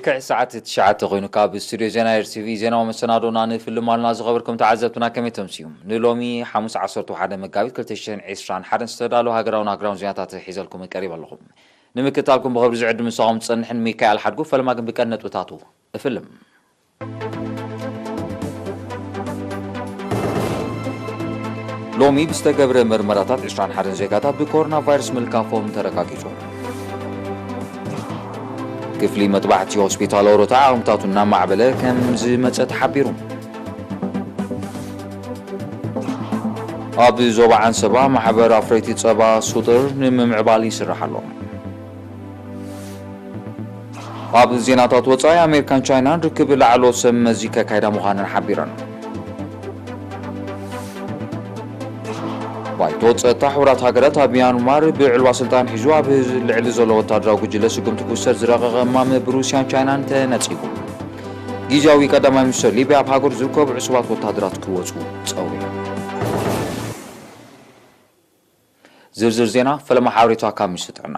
ልክዕ ሰዓት ትሽዓተ ኮይኑ ካብ ስቱድዮ ዜና ኤር ቲ ቪ ዜናዊ መሰናዶና ንፍልም ኣሉና። ዝኸበርኩም ተዓዘብትና ከመይ ተምስዩ? ንሎሚ ሓሙስ ዓሰርተ ሓደ መጋቢት ክልተ ሽሕን ዕስራን ሓደን ዝተዳለወ ሃገራውን ሃገራውን ዜናታት ሒዘልኩም ቀሪበ ኣለኹም። ንምክትታልኩም ብኽብሪ ዝዕድም ምሳኹም ዝጸንሕን ሚካኤል ሓድጉ። ፈለማ ግን ብቀንዲ ነጥብታቱ እፍልም። ሎሚ ብዝተገብረ መርመራታት ዕስራን ሓደን ዜጋታት ብኮሮና ቫይረስ ምልካፎም ተረጋጊጹ። ክፍሊ መጥባሕቲ ሆስፒታል ኦሮታ ዓቕምታቱ እናማዕበለ ከም ዝመጸ ተሓቢሩ። ኣብ ዞባ ዓንሰባ ማሕበር ኣፍረይቲ ጸባ ሱጥር ንምምዕባል ይስራሕ ኣሎ። ኣብ ዜናታት ወጻኢ፣ ኣሜሪካን ቻይናን ርክብ ላዕሎ ሰብ መዚ ከካይዳ ምዃነን ሓቢረን። ባይቶ ጸጥታ ሕቡራት ሃገራት ኣብ ሚያንማር ብዕልዋ ስልጣን ሒዙ ኣብ ልዕሊ ዘሎ ወታደራዊ ጉጅለ ስጉምቲ ክውሰድ ዝረቐቐ እማመ ብሩስያን ቻይናን ተነጺጉ። ግዝያዊ ቀዳማይ ሚኒስትር ሊብያ ኣብ ሃገሩ ዝርከቡ ዕሱባት ወታደራት ክወጹ ጸዊዑ። ዝርዝር ዜና ፈለማ ሓበሬታ ካብ ሚኒስትሪ ጥዕና።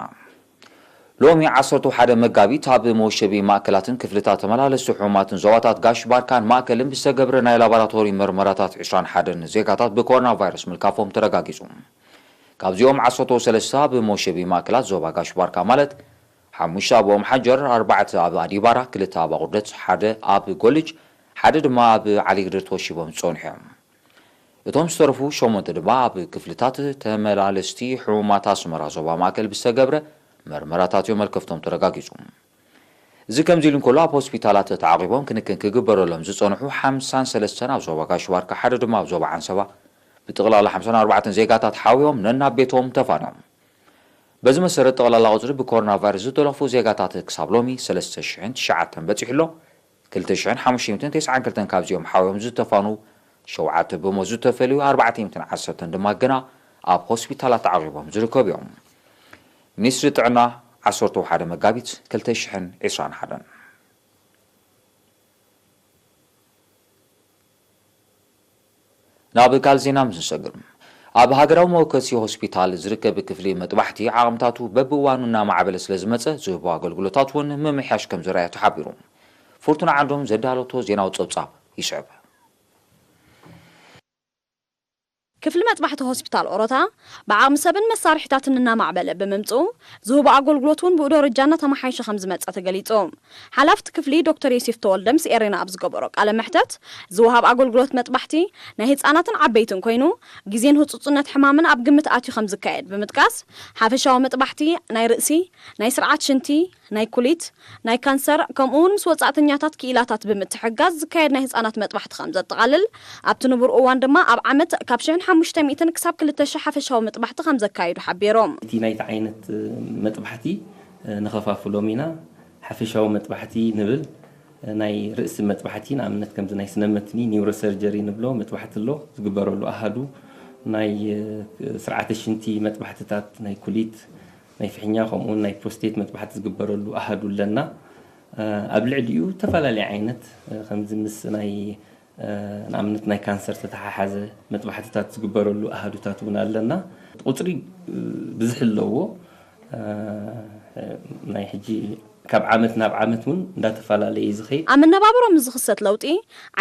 ሎሚ ዓሰርተ ሓደ መጋቢት ኣብ መወሸቢ ማእከላትን ክፍልታት ተመላለስቲ ሕሙማትን ዞባታት ጋሽ ባርካን ማእከልን ብዝተገብረ ናይ ላቦራቶሪ መርመራታት ዕስራን ሓደን ዜጋታት ብኮሮና ቫይረስ ምልካፎም ተረጋጊጹ። ካብዚኦም ዓሰርተ ሰለስተ ኣብ መወሸቢ ማእከላት ዞባ ጋሽ ባርካ ማለት ሓሙሽተ ኣብ ኦም ሓጀር፣ ኣርባዕተ ኣብ ኣዲባራ፣ ክልተ ኣብ ኣቑርደት፣ ሓደ ኣብ ጎልጅ፣ ሓደ ድማ ኣብ ዓሊግድር ተወሺቦም ዝጸንሑ እዮም። እቶም ዝተረፉ ሸሞንተ ድማ ኣብ ክፍልታት ተመላለስቲ ሕሙማት ኣስመራ ዞባ ማእከል ብዝተገብረ መርመራታት እዮም መልከፍቶም ተረጋጊጹ። እዚ ከምዚ ኢሉ እንከሎ፣ ኣብ ሆስፒታላት ተዓቒቦም ክንክን ክግበረሎም ዝጸንሑ ሓምሳን ሰለስተን፣ ኣብ ዞባ ጋሽ ባርካ ሓደ ድማ ኣብ ዞባ ዓንሰባ ብጥቕላላ ሓምሳን ኣርባዕተን ዜጋታት ሓዊኦም ነናብ ቤቶም ተፋንዮም። በዚ መሰረት፣ ጠቕላላ ቁጽሪ ብኮሮና ቫይረስ ዝተለኽፉ ዜጋታት ክሳብ ሎሚ ሰለስተ ሽሕን ትሽዓተን በጺሑ ኣሎ። ክልተ ሽሕን ሓሙሽተ ሚእትን ተስዓን ክልተን ካብዚኦም ሓዊኦም ዝተፋኑ፣ ሸውዓተ ብሞት ዝተፈልዩ፣ ኣርባዕተ ሚእትን ዓሰርተን ድማ ግና ኣብ ሆስፒታላት ተዓቒቦም ዝርከቡ እዮም። ሚኒስትሪ ጥዕና፣ ዓሰርተ ሓደ መጋቢት ክልተ ሽሕን ዕስራን ሓደን። ናብ ካልእ ዜና ምስ ንሰግር፣ ኣብ ሃገራዊ መወከሲ ሆስፒታል ዝርከብ ክፍሊ መጥባሕቲ ዓቕምታቱ በብእዋኑ እናማዕበለ ስለ ዝመጸ፣ ዝህቦ ኣገልግሎታት እውን ምምሕያሽ ከም ዝረኣየ ተሓቢሩ። ፍርቱና ዓንዶም ዘዳለቶ ዜናዊ ጸብጻብ ይስዕብ። ክፍሊ መጥባሕቲ ሆስፒታል ኦሮታ ብዓቕሚ ሰብን መሳርሒታትን እናማዕበለ ብምምፅኡ፣ ዝህቦ ኣገልግሎት እውን ብኡ ደረጃ እናተመሓየሸ ከም ዝመፀ ተገሊፁ። ሓላፍቲ ክፍሊ ዶክተር ዮሴፍ ተወልደ ምስ ኤሬና ኣብ ዝገበሮ ቃለ መሕተት፣ ዝወሃብ ኣገልግሎት መጥባሕቲ ናይ ህፃናትን ዓበይትን ኮይኑ፣ ግዜን ህፁፅነት ሕማምን ኣብ ግምት ኣትዩ ከም ዝካየድ ብምጥቃስ፣ ሓፈሻዊ መጥባሕቲ ናይ ርእሲ፣ ናይ ስርዓት ሽንቲ፣ ናይ ኩሊት፣ ናይ ካንሰር፣ ከምኡ እውን ምስ ወጻእተኛታት ክኢላታት ብምትሕግጋዝ ዝካየድ ናይ ህጻናት መጥባሕቲ ከም ዘጠቓልል፣ ኣብቲ ንቡር እዋን ድማ ኣብ ዓመት ካብ ሽሕን ሓሙሽተ ሚእትን ክሳብ ክልተ ሽሕ ሓፈሻዊ መጥባሕቲ ከም ዘካይዱ ሓቢሮም። እቲ ናይቲ ዓይነት መጥባሕቲ ንኸፋፍሎም ኢና። ሓፈሻዊ መጥባሕቲ ንብል፣ ናይ ርእሲ መጥባሕቲ፣ ንኣብነት ከምዚ ናይ ስነ መትኒ፣ ኒውሮሰርጀሪ ንብሎ መጥባሕቲ ኣሎ ዝግበረሉ ኣሃዱ፣ ናይ ስርዓተ ሽንቲ መጥባሕትታት፣ ናይ ኩሊት፣ ናይ ፍሕኛ፣ ከምኡውን ናይ ፕሮስቴት መጥባሕቲ ዝግበረሉ ኣሃዱ ኣለና። ኣብ ልዕሊኡ ዝተፈላለየ ዓይነት፣ ከምዚ ምስ ናይ፣ ንኣብነት ናይ ካንሰር ዝተተሓሓዘ መጥባሕትታት ዝግበረሉ ኣሃዱታት እውን ኣለና። ቁጽሪ ብዝሒ ኣለዎ። ናይ ሕጂ ካብ ዓመት ናብ ዓመት እውን እንዳተፈላለየ እዩ ዝኸይድ። ኣብ መነባብሮ ምስ ዝኽሰት ለውጢ፣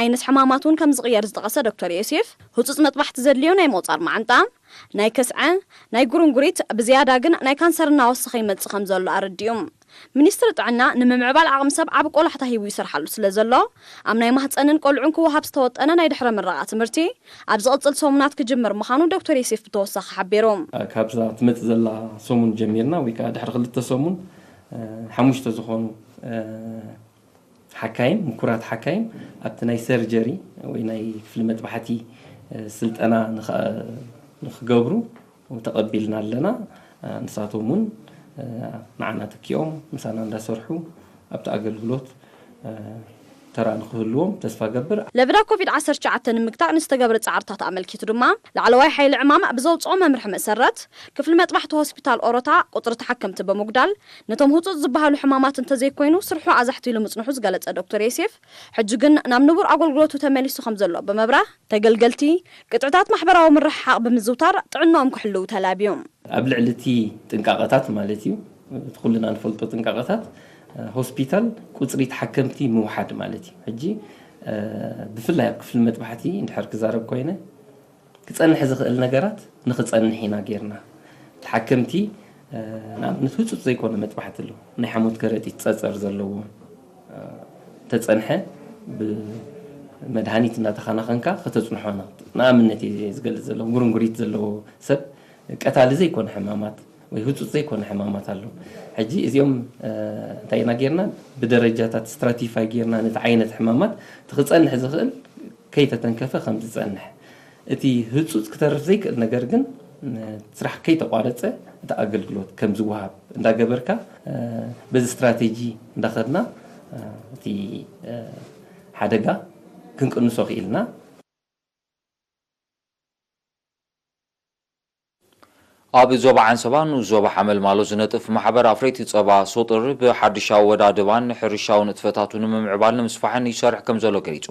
ዓይነት ሕማማት እውን ከም ዝቕየር ዝጠቐሰ ዶክተር ዮሴፍ፣ ህጹጽ መጥባሕቲ ዘድልዮ ናይ ምቑጻር መዓንጣ፣ ናይ ከስዐ፣ ናይ ጉርንጉሪት፣ ብዝያዳ ግን ናይ ካንሰር እናወሰኸ ይመጽእ ከም ዘሎ ኣረዲኡ። ሚኒስትሪ ጥዕና ንምምዕባል ዓቕሚ ሰብ ዓቢ ቆላሕታ ሂቡ ይሰርሓሉ ስለ ዘሎ፣ ኣብ ናይ ማህጸንን ቆልዑን ክወሃብ ዝተወጠነ ናይ ድሕረ ምረቓ ትምህርቲ ኣብ ዝቕጽል ሰሙናት ክጅምር ምዃኑ ዶክተር ዮሴፍ ብተወሳኺ ሓቢሩ። ካብዛ ትመጽእ ዘላ ሰሙን ጀሚርና ወይ ከዓ ድሕሪ ክልተ ሰሙን፣ እ፣ ሓሙሽተ ዝኾኑ፣ እ፣ ሓካይም፣ ምኩራት ሓካይም ኣብቲ ናይ ሰርጀሪ ወይ ናይ ክፍሊ መጥባሕቲ፣ እ፣ ስልጠና ንኸ-፣ ንኽገብሩ ተቐቢልና ኣለና። እ፣ ንሳቶም እውን፣ እ፣ ንዓና ተኪኦም ምሳና እንዳሰርሑ ኣብቲ ኣገልግሎት፣ እ፣ ተራ ንኽህልዎም ተስፋ ገብር። ለበዳ ኮቪድ ዓሰርተ ትሽዓተ ንምግታእ ንዝተገብረ ጻዕርታት ኣመልኪቱ ድማ፣ ላዕለዋይ ሓይሊ ዕማም ብዘውጽኦ መምርሒ መሰረት፣ ክፍሊ መጥባሕቲ ሆስፒታል ኦሮታ ቁጽሪ ተሓከምቲ ብምጉዳል፣ ነቶም ህጹጽ ዝበሃሉ ሕማማት እንተዘይኮይኑ ስርሑ ኣዛሕቲሉ ምጽንሑ ዝገለጸ ዶክተር ዮሴፍ፣ ሕጂ ግን ናብ ንቡር ኣገልግሎቱ ተመሊሱ ከም ዘሎ ብምብራህ፣ ተገልገልቲ ቅጥዕታት ማሕበራዊ ምርሕሓቕ ብምዝውታር ጥዕንኦም ክሕልዉ ተላብዩ። ኣብ ልዕሊ እቲ ጥንቃቐታት ማለት እዩ፣ እቲ ኩልና ንፈልጦ ጥንቃቐታት፣ ሆስፒታል ቁፅሪ ተሓከምቲ ምውሓድ ማለት እዩ። ሕጂ ብፍላይ ኣብ ክፍሊ መጥባሕቲ እንድሕር ክዛረብ ኮይነ ክፀንሕ ዝኽእል ነገራት ንኽፀንሕ ኢና ጌርና። ተሓከምቲ ንኣብነት ህፁፅ ዘይኮነ መጥባሕቲ ኣሎ። ናይ ሓሞት ከረጢት ፀፀር ዘለዎ ተፀንሐ ብመድሃኒት እናተኸናኸንካ ከተፅንሖ። ንኣብነት እየ ዝገልፅ ዘለኹ። ጉርንጉሪት ዘለዎ ሰብ ቀታሊ ዘይኮነ ሕማማት ወይ ህፁፅ ዘይኮነ ሕማማት ኣሎ። ሕጂ እዚኦም እንታይ ኢና ጌርና? ብደረጃታት ስትራቲፋይ ጌርና ነቲ ዓይነት ሕማማት እቲ ክፀንሕ ዝኽእል ከይተተንከፈ ከም ዝፀንሕ፣ እቲ ህፁፅ ክተርፍ ዘይክእል ነገር ግን ስራሕ ከይተቋረፀ እቲ ኣገልግሎት ከም ዝወሃብ እንዳገበርካ በዚ ስትራቴጂ እንዳኸድና እቲ ሓደጋ ክንቅንሶ ክኢልና። ኣብ ዞባ ዓንሰባ ንኡስ ዞባ ሓመልማሎ ዝነጥፍ ማሕበር ኣፍረይቲ ጸባ ሶጥር ብሓድሽ ኣወዳድባን ሕርሻዊ ንጥፈታቱ ንምምዕባል ንምስፋሕን ይሰርሕ ከም ዘሎ ገሊጹ።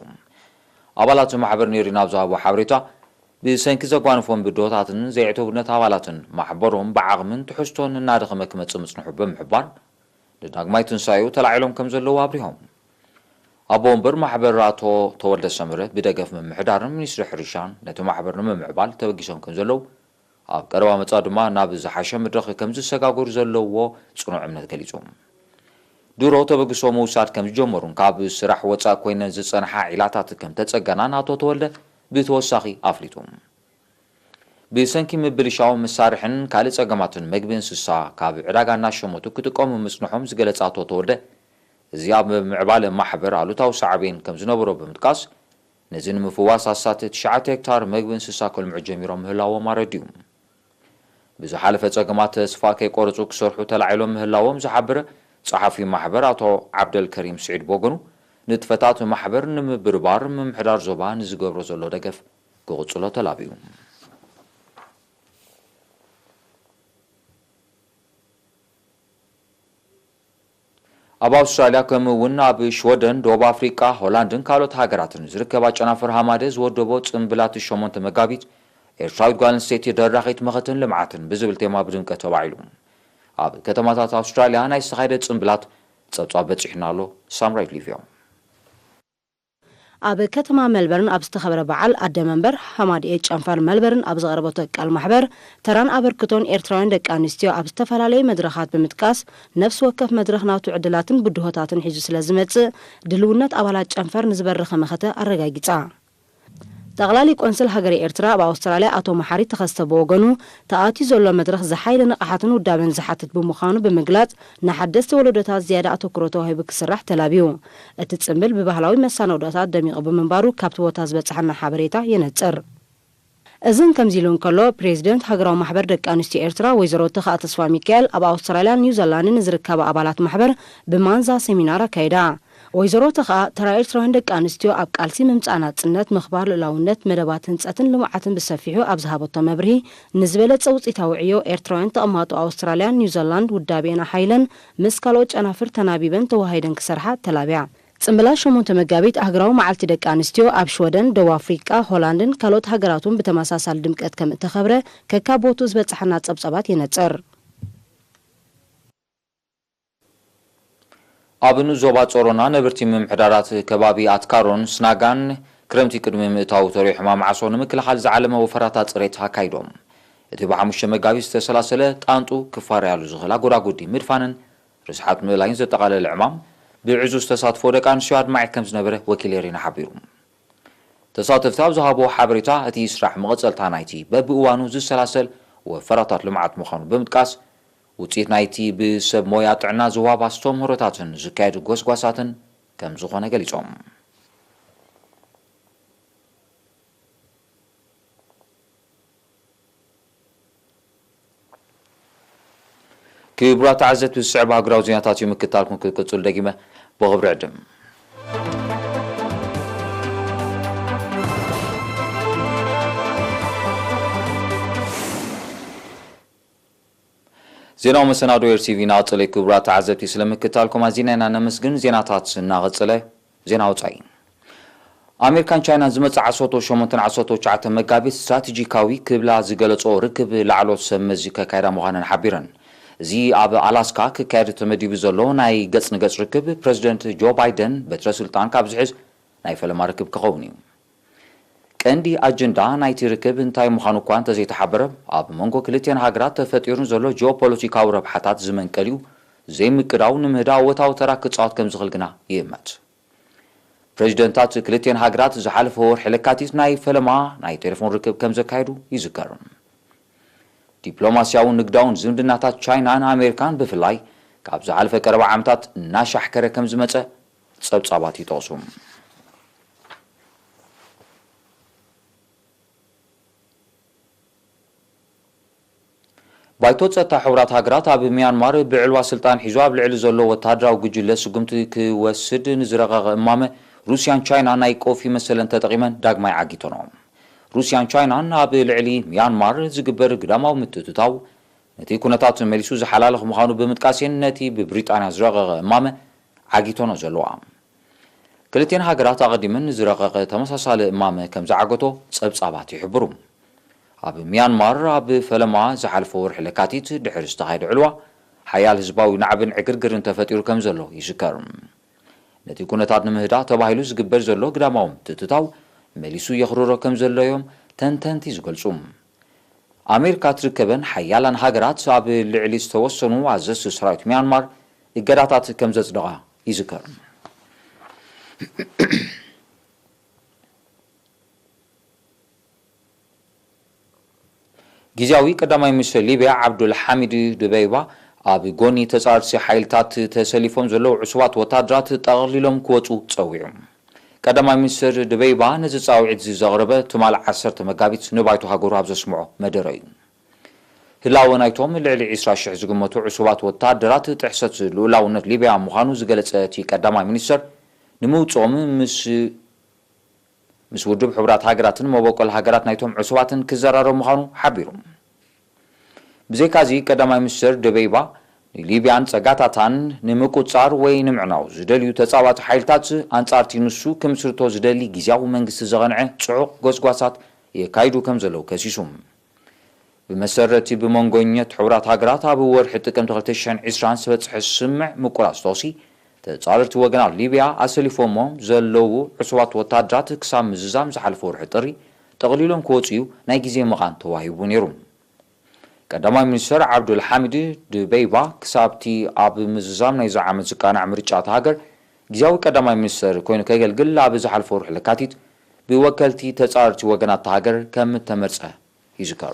ኣባላት ማሕበር ኔሪን ኣብ ዝሃቦ ሓበሬታ፣ ብሰንኪ ዘጓነፎም ብድሆታትን ዘይዕቱብነት ኣባላትን ማሕበሮም ብዓቕምን ትሕዝቶን እናደኸመ ክመጽእ ምጽንሑ ብምሕባር፣ ንዳግማይ ትንሳኤኡ ተላዒሎም ከም ዘለዉ ኣብሪሆም። ኣቦ ወንበር ማሕበር ኣቶ ተወልደ ሰመረ ብደገፍ ምምሕዳርን ሚኒስትሪ ሕርሻን ነቲ ማሕበር ንምምዕባል ተበጊሶም ከም ዘለዉ፣ ኣብ ቀረባ መጻኢ ድማ ናብ ዝሓሸ መድረኽ ከም ዝሰጋገሩ ዘለዎ ጽኑዕ እምነት ገሊጹ። ድሮ ተበግሶ ምውሳድ ከም ዝጀመሩን ካብ ስራሕ ወጻእ ኮይነን ዝጸንሓ ዒላታት ከም ተጸገናን ኣቶ ተወልደ ብተወሳኺ ኣፍሊጡ። ብሰንኪ ምብልሻው መሳርሕን ካልእ ጸገማትን መግቢ እንስሳ ካብ ዕዳጋ እናሸመቱ ክጥቀሙ ምጽንሖም ዝገለጸ ኣቶ ተወልደ፣ እዚ ኣብ ምምዕባል ማሕበር ኣሉታዊ ሳዕቤን ከም ዝነበሮ ብምጥቃስ፣ ነዚ ንምፍዋስ ኣስታት ትሽዓተ ሄክታር መግቢ እንስሳ ከልምዑ ጀሚሮም ምህላዎም ኣረዲኡ። ብዝሓለፈ ጸገማት ተስፋ ከይቆረጹ ክሰርሑ ተላዒሎም ምህላዎም ዝሓበረ ጸሓፊ ማሕበር ኣቶ ዓብደልከሪም ስዒድ ብወገኑ፣ ንጥፈታት ማሕበር ንምብርባር ምምሕዳር ዞባ ንዝገብሮ ዘሎ ደገፍ ክቕጽሎ ተላብዩ። ኣብ ኣውስትራልያ ከምኡ እውን ኣብ ሽወደን፣ ደቡብ ኣፍሪቃ፣ ሆላንድን ካልኦት ሃገራትን ዝርከባ ጨናፍር ሃማደ ዝወደቦ ጽምብላት ሸሞንተ መጋቢት ኤርትራዊት ጓል ኣንስተይቲ ደራኺት መኸተን ልምዓትን ብዝብል ቴማ ብድምቀት ተባዒሉ። ኣብ ከተማታት ኣውስትራልያ ናይ ዝተኻየደ ጽምብላት ጸብጻብ በጺሕና ኣሎ። ሳምራይት ሊቭዮ። ኣብ ከተማ መልበርን ኣብ ዝተኸበረ በዓል ኣደ መንበር ሃማድኤ ጨንፈር መልበርን ኣብ ዘቕረበቶ ቃል ማሕበር ተራን ኣበርክቶን ኤርትራውያን ደቂ ኣንስትዮ ኣብ ዝተፈላለዩ መድረኻት ብምጥቃስ ነፍሲ ወከፍ መድረኽ ናቱ ዕድላትን ብድሆታትን ሒዙ ስለ ዝመጽእ ድልውነት ኣባላት ጨንፈር ንዝበረኸ መኸተ ኣረጋጊጻ። ጠቕላሊ ቆንስል ሃገረ ኤርትራ ኣብ ኣውስትራልያ ኣቶ መሓሪ ተኸስተ ብወገኑ ተኣትዩ ዘሎ መድረኽ ዝሓይለ ንቕሓትን ውዳበን ዝሓትት ብምዃኑ ብምግላጽ ንሓደስቲ ወለዶታት ዝያዳ ኣተኩሮ ተዋሂቡ ክስራሕ ተላብዩ። እቲ ጽምብል ብባህላዊ መሳነውዳታት ደሚቑ ብምንባሩ ካብቲ ቦታ ዝበጽሓና ሓበሬታ የነጽር። እዝን ከምዚ ኢሉ እንከሎ፣ ፕሬዚደንት ሃገራዊ ማሕበር ደቂ ኣንስትዮ ኤርትራ ወይዘሮ ተኽኣ ተስፋ ሚካኤል ኣብ ኣውስትራልያን ኒውዚላንድን ንዝርከባ ኣባላት ማሕበር ብማንዛ ሰሚናር ኣካይዳ። ወይዘሮ ተኽኣ፣ ተራ ኤርትራውያን ደቂ ኣንስትዮ ኣብ ቃልሲ ምምጻእ ናጽነት፣ ምኽባር ልኡላውነት፣ መደባት ህንጸትን ልምዓትን ብሰፊሑ ኣብ ዝሃበቶ መብርሂ፣ ንዝበለጸ ውጽኢታዊ ዕዮ ኤርትራውያን ተቐማጦ ኣውስትራልያን ኒውዚላንድ ውዳቤን ኣሓይለን ምስ ካልኦት ጨናፍር ተናቢበን ተወሃሂደን ክሰርሓ ተላብያ። ጽምብላት ሸሞንተ መጋቢት ኣህጉራዊ መዓልቲ ደቂ ኣንስትዮ ኣብ ሽወደን፣ ደቡብ ኣፍሪቃ፣ ሆላንድን ካልኦት ሃገራትን ብተመሳሳሊ ድምቀት ከም እተኸብረ ከካብ ቦትኡ ዝበጽሓና ጸብጻባት የነጽር። ኣብ ንኡስ ዞባ ጾሮና ነበርቲ ምምሕዳራት ከባቢ ኣትካሮን ስናጋን ክረምቲ ቅድሚ ምእታዉ ተሪኡ ሕማም ዓሶ ንምክልኻል ዝዓለመ ወፈራታት ጽሬት ኣካይዶም። እቲ ብሓሙሽተ መጋቢት ዝተሰላሰለ ጣንጡ ክፋረያሉ ዝኽእል ኣጎዳጉዲ ምድፋንን ርስሓት ምእላይን ዘጠቓለለ ዕማም ብዕዙዝ ተሳትፎ ደቂ ኣንስትዮ ኣድማዒ ከም ዝነበረ ወኪል ኤሪና ሓቢሩ። ተሳተፍቲ ኣብ ዝሃብዎ ሓበሬታ፣ እቲ ስራሕ መቐጸልታ ናይቲ በብእዋኑ ዝሰላሰል ወፈራታት ልምዓት ምዃኑ ብምጥቃስ፣ ውጽኢት ናይቲ ብሰብ ሞያ ጥዕና ዝወሃብ ኣስተምህሮታትን ዝካየዱ ጎስጓሳትን ከም ዝኾነ ገሊጾም። ክቡራት ተዓዘብቲ፣ ዝስዕብ ሃገራዊ ዜናታት እዩ ምክትታልኩም ክትቅጽሉ ደጊመ ብኽብሪ ዕድም። ዜናዊ መሰናዶ ኤርቲቪ እናቐጸለ እዩ። ክቡራት ተዓዘብቲ፣ ስለ ምክትታልኩም ኣዚና ኢና ነመስግን። ዜናታት እናቐጸለ። ዜና ወጻኢ። ኣሜሪካን ቻይናን ዝመጽእ ዓሰርተ ሸሞንተን ዓሰርተ ትሽዓተን መጋቢት ስትራቴጂካዊ ክብላ ዝገለጾ ርክብ ላዕሎት ሰብ መዚ ከካይዳ ምዃነን ሓቢረን። እዚ ኣብ ኣላስካ ክካየድ ተመዲቡ ዘሎ ናይ ገጽ ንገጽ ርክብ፣ ፕረዚደንት ጆ ባይደን በትረ ስልጣን ካብ ዝሕዝ ናይ ፈለማ ርክብ ክኸውን እዩ። ቀንዲ ኣጀንዳ ናይቲ ርክብ እንታይ ምዃኑ እኳ እንተዘይተሓበረ፣ ኣብ መንጎ ክልቲአን ሃገራት ተፈጢሩ ዘሎ ጂኦፖለቲካዊ ረብሓታት ዝመንቀል እዩ፣ ዘይምቅዳው ንምህዳእ ኣወንታዊ ተራ ክጻወት ከም ዝኽእል ግና ይእመት። ፕረዚደንታት ክልቲአን ሃገራት ዝሓለፈ ወርሒ ለካቲት ናይ ፈለማ ናይ ቴሌፎን ርክብ ከም ዘካየዱ ይዝከር። ዲፕሎማስያውን ንግዳውን ዝምድናታት ቻይናን ኣሜሪካን ብፍላይ ካብ ዝሓለፈ ቀረባ ዓመታት እናሻሕከረ ከም ዝመጸ ጸብጻባት ይጠቕሱ። ባይቶ ጸጥታ ሕቡራት ሃገራት ኣብ ሚያንማር ብዕልዋ ስልጣን ሒዙ ኣብ ልዕሊ ዘሎ ወተሃደራዊ ጉጅለ ስጉምቲ ክወስድ ንዝረቐቐ እማመ ሩስያን ቻይናን ናይ ቆፊ መሰለን ተጠቒመን ዳግማይ ዓጊተንኦ። ሩስያን ቻይናን ኣብ ልዕሊ ሚያንማር ዝግበር ግዳማዊ ምትእትታው ነቲ ኩነታት መሊሱ ዝሓላልኽ ምዃኑ ብምጥቃስ እየን ነቲ ብብሪጣንያ ዝረቐቐ እማመ ዓጊተንኦ ዘለዋ። ክልቲአን ሃገራት ኣቐዲመን ንዝረቐቐ ተመሳሳሊ እማመ ከም ዝዓገቶ ጸብጻባት ይሕብሩ። ኣብ ሚያንማር ኣብ ፈለማ ዝሓለፈ ወርሒ ለካቲት ድሕሪ ዝተኻየደ ዕልዋ፣ ሓያል ህዝባዊ ናዕብን ዕግርግርን ተፈጢሩ ከም ዘሎ ይዝከር። ነቲ ኩነታት ንምህዳእ ተባሂሉ ዝግበር ዘሎ ግዳማዊ ምትእትታው መሊሱ የኽርሮ ከም ዘሎ እዮም ተንተንቲ ዝገልጹ። ኣሜሪካ ትርከበን ሓያላን ሃገራት ኣብ ልዕሊ ዝተወሰኑ ኣዘዝቲ ሰራዊት ሚያንማር እገዳታት ከም ዘጽደቓ ይዝከር። ግዝያዊ ቀዳማይ ሚኒስትር ሊብያ ዓብዱል ሓሚድ ድበይባ፣ ኣብ ጎኒ ተጻረርቲ ሓይልታት ተሰሊፎም ዘለዉ ዕሱባት ወታደራት ጠቕሊሎም ክወጹ ጸዊዑ። ቀዳማይ ሚኒስትር ድበይባ ነዚ ጻውዒት እዚ ዘቕረበ ትማል ዓሰርተ መጋቢት ንባይቶ ሃገሩ ኣብ ዘስምዖ መደረ እዩ። ህላወ ናይቶም ልዕሊ ዕስራ ሽሕ ዝግመቱ ዕሱባት ወታደራት ጥሕሰት ልኡላውነት ሊብያ ምዃኑ ዝገለጸ እቲ ቀዳማይ ሚኒስትር፣ ንምውጽኦም ምስ ምስ ውድብ ሕቡራት ሃገራትን መበቆል ሃገራት ናይቶም ዕሱባትን ክዘራረብ ምዃኑ ሓቢሩ። ብዘይካዚ ቀዳማይ ሚኒስትር ደበይባ፣ ንሊብያን ጸጋታታን ንምቁጽጻር ወይ ንምዕናው ዝደልዩ ተጻባቲ ሓይልታት ኣንጻርቲ ንሱ ክምስርቶ ዝደሊ ግዝያዊ መንግስቲ ዘቐንዐ ጽዑቕ ጎስጓሳት የካይዱ ከም ዘለዉ ከሲሱ። ብመሰረቲ ብመንጎኘት ሕቡራት ሃገራት ኣብ ወርሒ ጥቅምቲ ክልተ ሽሕን ዕስራን ዝበጽሐ ስምምዕ ምቁራጽ ተኹሲ፣ ተጻረርቲ ወገናት ሊብያ ኣሰሊፎሞም ዘለዉ ዕሱባት ወታደራት ክሳብ ምዝዛም ዝሓለፈ ወርሒ ጥሪ ጠቕሊሎም ክወጽኡ ናይ ግዜ መቓን ተዋሂቡ ነይሩ። ቀዳማይ ሚኒስተር ዓብዱል ሓሚድ ድበይባ ክሳብቲ ኣብ ምዝዛም ናይዚ ዓመት ዝቃናዕ ምርጫ እታ ሃገር ግዝያዊ ቀዳማይ ሚኒስተር ኮይኑ ከገልግል ኣብ ዝሓለፈ ወርሒ ለካቲት ብወከልቲ ተጻረርቲ ወገናት እታ ሃገር ከም እተመርጸ ይዝከር።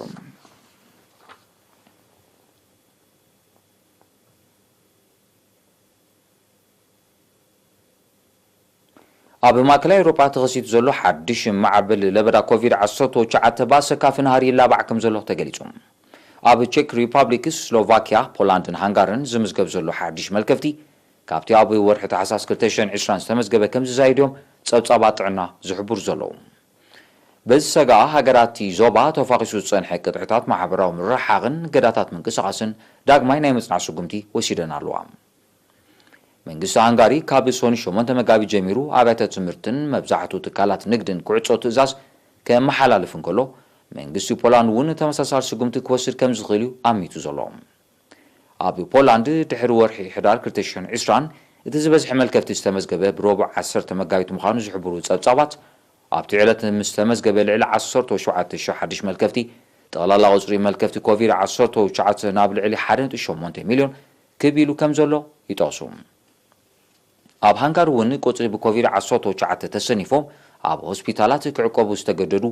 ኣብ ማእከላይ ኤውሮጳ ተኸሲቱ ዘሎ ሓድሽ ማዕበል ለበዳ ኮቪድ ዓሰርተ ትሽዓተ ብኣሰካፊ ናህሪ ይላባዕ ከም ዘሎ ተገሊጹ። ኣብ ቼክ ሪፓብሊክ፣ ስሎቫኪያ፣ ፖላንድን ሃንጋርን ዝምዝገብ ዘሎ ሓድሽ መልከፍቲ፣ ካብቲ ኣብ ወርሒ ታሕሳስ ክልተ ሽሕን ዕስራን ዝተመዝገበ ከም ዝዛይድ እዮም ጸብጻባት ጥዕና ዝሕብሩ ዘለዉ። በዚ ሰጋኣ ሃገራት እቲ ዞባ ተፋኺሱ ዝጸንሐ ቅጥዕታት ማሕበራዊ ምርሕሓቕን ገዳታት ምንቅስቓስን ዳግማይ ናይ ምጽናዕ ስጉምቲ ወሲደን ኣለዋ። መንግስቲ ሃንጋሪ ካብ ሶኒ ሸሞንተ መጋቢት ጀሚሩ ኣብያተ ትምህርትን መብዛሕትኡ ትካላት ንግድን ክዕጾ ትእዛዝ ከመሓላልፍ እንከሎ፣ መንግስቲ ፖላንድ እውን ተመሳሳሊ ስጉምቲ ክወስድ ከም ዝኽእል እዩ ኣሚቱ ዘሎ። ኣብ ፖላንድ ድሕሪ ወርሒ ሕዳር ክልተ ሽሕን ዕስራን እቲ ዝበዝሐ መልከፍቲ ዝተመዝገበ ብረቡዕ ዓሰርተ መጋቢት ምዃኑ ዝሕብሩ ጸብጻባት፣ ኣብቲ ዕለት ምስ ተመዝገበ ልዕሊ ዓሰርተ ሸውዓተ ሽሕ ሓድሽ መልከፍቲ፣ ጠቕላላ ቁጽሪ መልከፍቲ ኮቪድ ዓሰርተ ትሽዓተ ናብ ልዕሊ ሓደ ነጥቢ ሸሞንተ ሚልዮን ክብ ኢሉ ከም ዘሎ ይጠቕሱ። ኣብ ሃንጋሪ እውን ቁጽሪ ብኮቪድ ዓሰርተ ትሽዓተ ተሰኒፎም ኣብ ሆስፒታላት ክዕቀቡ ዝተገደዱ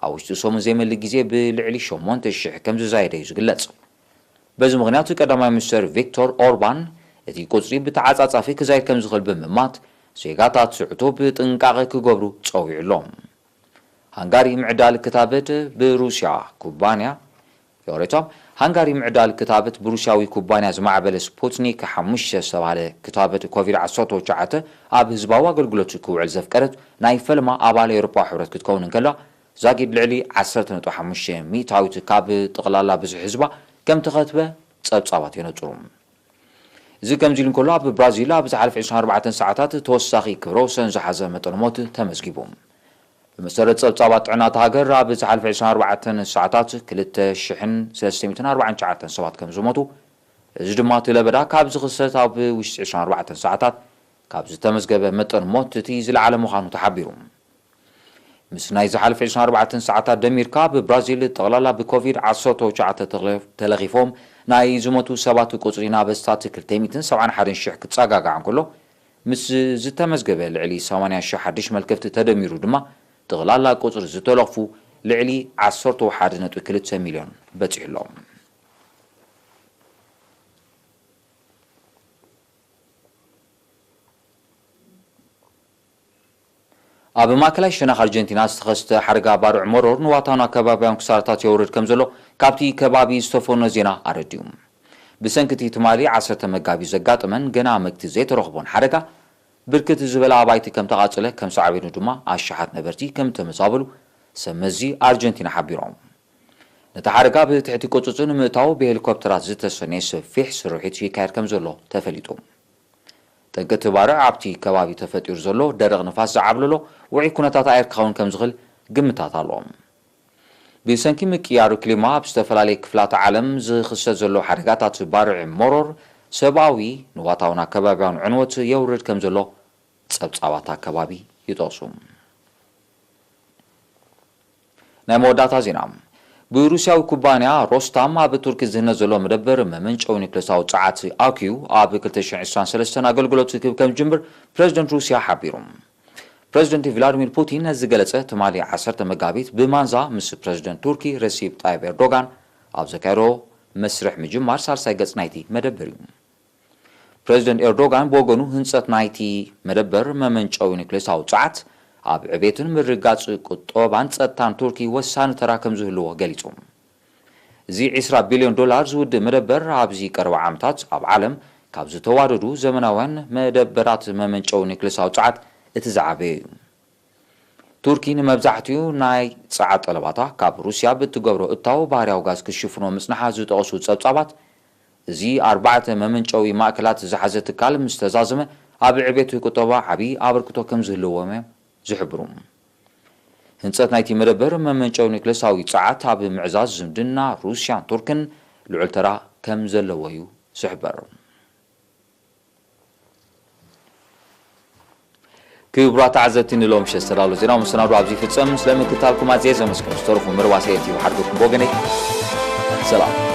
ኣብ ውሽጢ ሰሙን ዘይመልእ ግዜ ብልዕሊ ሸሞንተ ሽሕ ከም ዝዛየደ እዩ ዝግለጽ። በዚ ምኽንያት ቀዳማይ ሚኒስተር ቪክቶር ኦርባን እቲ ቁጽሪ ብተዓጻጻፊ ክዛይድ ከም ዝኽእል ብምእማት ዜጋታት ስዕቱ ብጥንቃቐ ክገብሩ ጸዊዑ ኣሎ። ሃንጋሪ ምዕዳል ክታበት ብሩስያ ኩባንያ ዮሬቶም ሃንጋሪ ምዕዳል ክታበት ብሩስያዊ ኩባንያ ዝማዕበለ ስፑትኒክ ሓሙሽተ ዝተባህለ ክታበት ኮቪድ ዓሰርተ ትሽዓተ ኣብ ህዝባዊ ኣገልግሎት ክውዕል ዘፍቀደት ናይ ፈልማ ኣባል ኤውሮፓዊ ሕብረት ክትከውን እንከላ፣ ዛጊድ ልዕሊ ዓሰርተ ነጥቢ ሓሙሽተ ሚእታዊት ካብ ጠቕላላ ብዝሒ ህዝባ ከም ተኸትበ ጸብጻባት የነጽሩ። እዚ ከምዚ ኢሉ እንከሎ፣ ኣብ ብራዚል ኣብ ዝሓለፈ ዕስራን ኣርባዕተን ሰዓታት ተወሳኺ ክብረ ወሰን ዝሓዘ መጠን ሞት ተመዝጊቡ። ብመሰረት ጸብጻባት ጥዕና እታ ሃገር፣ ኣብ ዝሓለፈ ዕስራን ኣርባዕተን ሰዓታት ክልተ ሽሕን ሰለስተ ሚእትን ኣርባዓን ትሽዓተን ሰባት ከም ዝሞቱ፣ እዚ ድማ እቲ ለበዳ ካብ ዝኽሰት ኣብ ውሽጢ ዕስራን ኣርባዕተን ሰዓታት ካብ ዝተመዝገበ መጠን ሞት እቲ ዝለዓለ ምዃኑ ተሓቢሩ። ምስ ናይ ዝሓለፈ ዕስራን ኣርባዕተን ሰዓታት ደሚርካ፣ ብብራዚል ጠቕላላ ብኮቪድ ዓሰርተ ትሽዓተ ተለኺፎም ናይ ዝሞቱ ሰባት ቁጽሪ ናብ ኣስታት ክልተ ሚእትን ሰብዓን ሓደን ሽሕ ክጸጋጋዕ እንከሎ፣ ምስ ዝተመዝገበ ልዕሊ ሰማንያ ሽሕ ሓድሽ መልከፍቲ ተደሚሩ ድማ፣ ጠቕላላ ቁጽሪ ዝተለኽፉ ልዕሊ ዓሰርተ ሓደ ነጥቢ ክልተ ሚልዮን በጺሑ ኣሎ። ኣብ ማእከላይ ሸነኽ ኣርጀንቲና ዝተኸስተ ሓደጋ ባርዕ መሮር ንዋታውን ኣከባቢያውን ክሳራታት የውርድ ከም ዘሎ ካብቲ ከባቢ ዝተፈኖ ዜና ኣረዲኡ። ብሰንኪ እቲ ትማሊ ዓሰርተ መጋቢት ዘጋጠመን ገና መግቲ ዘይተረኽቦን ሓደጋ፣ ብርክት ዝበለ ኣባይቲ ከም ተቓጸለ፣ ከም ሳዕቤኑ ድማ ኣሽሓት ነበርቲ ከም ተመዛበሉ ሰብ መዚ ኣርጀንቲና ሓቢሮም። ነቲ ሓደጋ ብትሕቲ ቁጽጽር ንምእታው ብሄሊኮፕተራት ዝተሰነየ ሰፊሕ ስርሒት ይካየድ ከም ዘሎ ተፈሊጡ። ጠንቂ እቲ ባርዕ ኣብቲ ከባቢ ተፈጢሩ ዘሎ ደረቕ ንፋስ ዝዓብለሎ ውዑይ ኩነታት ኣየር ክኸውን ከም ዝኽእል ግምታት ኣሎ። ብሰንኪ ምቅያሩ ክሊማ ኣብ ዝተፈላለዩ ክፍላት ዓለም ዝኽሰት ዘሎ ሓደጋታት ባርዕ መሮር ሰብኣዊ፣ ንዋታውን ኣከባቢያውን ዕንወት የውርድ ከም ዘሎ ጸብጻባት ኣከባቢ ይጠቕሱ። ናይ መወዳእታ ዜና። ብሩስያዊ ኩባንያ ሮስታም ኣብ ቱርኪ ዝህነ ዘሎ መደበር መመንጨዊ ኒክለሳዊ ጸዓት ኣክዩ ኣብ ክልተ ሽሕን ዕስራን ሰለስተን ኣገልግሎት ክህብ ከም ዝጅምር ፕረዚደንት ሩስያ ሓቢሩ። ፕረዚደንት ቭላድሚር ፑቲን ነዚ ዝገለጸ ትማሊ ዓሰርተ መጋቢት ብማንዛ ምስ ፕረዚደንት ቱርኪ ረሲፕ ጣይብ ኤርዶጋን ኣብ ዘካየዶ መስርሕ ምጅማር ሳልሳይ ገጽ ናይቲ መደበር እዩ። ፕረዚደንት ኤርዶጋን ብወገኑ፣ ህንጸት ናይቲ መደበር መመንጨዊ ኒክሌሳዊ ጸዓት ኣብ ዕቤትን ምርግጋጽ ቁጠባን ጸጥታን ቱርኪ ወሳኒ ተራ ከም ዝህልዎ ገሊጹ። እዚ ዕስራ ቢልዮን ዶላር ዝውድእ መደበር ኣብዚ ቀረባ ዓመታት ኣብ ዓለም ካብ ዝተዋደዱ ዘመናውያን መደበራት መመንጨዊ ኒክሌሳዊ ጸዓት እቲ ዝዓበየ እዩ። ቱርኪ ንመብዛሕትኡ ናይ ጸዓት ጠለባታ ካብ ሩስያ ብእትገብሮ እታው ባህርያዊ ጋዝ ክሽፍኖ ምጽንሓ ዝጠቕሱ ጸብጻባት፣ እዚ ኣርባዕተ መመንጨዊ ማእከላት ዝሓዘ ትካል ምስ ተዛዘመ ኣብ ዕቤት ቁጠባ ዓቢ ኣበርክቶ ከም ዝህልዎም እዮም ዝሕብሩ። ህንጸት ናይቲ መደበር መመንጨዊ ኒክለሳዊ ጸዓት ኣብ ምዕዛዝ ዝምድና ሩስያን ቱርክን ልዑል ተራ ከም ዘለዎ እዩ ዝሕበር። ክቡራት ተዓዘብቲ፣ ንሎሚ ምሸት ዝተዳለወ ዜናዊ መሰናዶ ኣብዚ ይፍጸም። ስለ ምክትታልኩም ኣዝየ ዘመስግን። ዝተረፉ መርባሰየቲ ብሓድኩም ብወገነይ ሰላም።